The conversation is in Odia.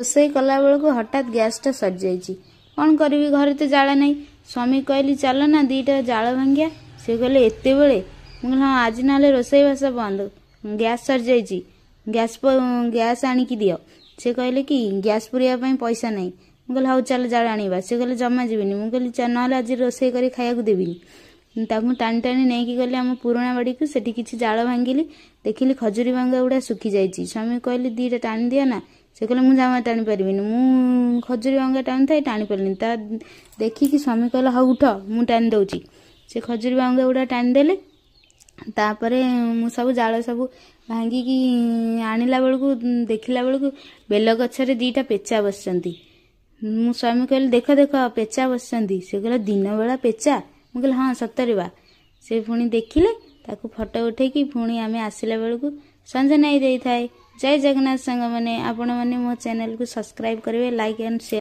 ରୋଷେଇ କଲାବେଳକୁ ହଠାତ୍ ଗ୍ୟାସ୍ଟା ସରିଯାଇଛି। କ'ଣ କରିବି, ଘରେ ତ ଜାଳ ନାହିଁ। ସ୍ୱାମୀ କହିଲି, ଚାଲ ନା ଦୁଇଟା ଜାଳ ଭାଙ୍ଗିବା। ସେ କହିଲେ, ଏତେବେଳେ? ମୁଁ କହିଲି, ହଁ, ଆଜି ନହେଲେ ରୋଷେଇବାସ ବନ୍ଦ, ଗ୍ୟାସ୍ ସରିଯାଇଛି, ଗ୍ୟାସ୍ ଆଣିକି ଦିଅ। ସେ କହିଲେ କି ଗ୍ୟାସ୍ ପୁରିବା ପାଇଁ ପଇସା ନାହିଁ। ମୁଁ କହିଲି, ହଉ ଚାଲ ଜାଳ ଆଣିବା। ସେ କହିଲେ, ଜମା ଯିବିନି। ମୁଁ କହିଲି, ନହେଲେ ଆଜି ରୋଷେଇ କରି ଖାଇବାକୁ ଦେବିନି। ତାକୁ ଟାଣି ଟାଣି ନେଇକି ଗଲି ଆମ ପୁରୁଣା ବାଡ଼ିକୁ। ସେଠି କିଛି ଜାଳ ଭାଙ୍ଗିଲି, ଦେଖିଲି ଖଜୁରୀ ବାଙ୍ଗା ଗୁଡ଼ା ଶୁଖିଯାଇଛି। ସ୍ୱାମୀ କହିଲି, ଦୁଇଟା ଟାଣି ଦିଅ ନା। ସେ କହିଲେ, ମୁଁ ଜମା ଟାଣି ପାରିବିନି। ମୁଁ ଖଜୁରୀ ବାଙ୍ଗା ଟାଣୁଥାଏ, ଟାଣି ପାରିଲିନି। ତା ଦେଖିକି ସ୍ୱାମୀ କହିଲା, ହଉ ଉଠ, ମୁଁ ଟାଣି ଦେଉଛି। ସେ ଖଜୁରୀ ବାଙ୍ଗା ଗୁଡ଼ା ଟାଣିଦେଲେ। ତାପରେ ମୁଁ ସବୁ ଜାଳ ସବୁ ଭାଙ୍ଗିକି ଆଣିଲା ବେଳକୁ, ଦେଖିଲା ବେଳକୁ ବେଲ ଗଛରେ ଦୁଇଟା ପେଚା ବସିଛନ୍ତି। ମୁଁ ସ୍ୱାମୀ କହିଲି, ଦେଖ ଦେଖ, ପେଚା ବସିଛନ୍ତି। ସେ କହିଲା, ଦିନବେଳା ପେଚା? ମୁଁ କହିଲି, ହଁ, ସତରେ ବା। ସେ ପୁଣି ଦେଖିଲେ, ତାକୁ ଫଟୋ ଉଠେଇକି ପୁଣି ଆମେ ଆସିଲା ବେଳକୁ ସଞ୍ଜ ନାଇ ଦେଇଥାଏ। ଜୟ ଜଗନ୍ନାଥ ସାଙ୍ଗମାନେ, ଆପଣମାନେ ମୋ ଚ୍ୟାନେଲକୁ ସବସ୍କ୍ରାଇବ୍ କରିବେ, ଲାଇକ୍ ଆଣ୍ଡ ସେୟାର।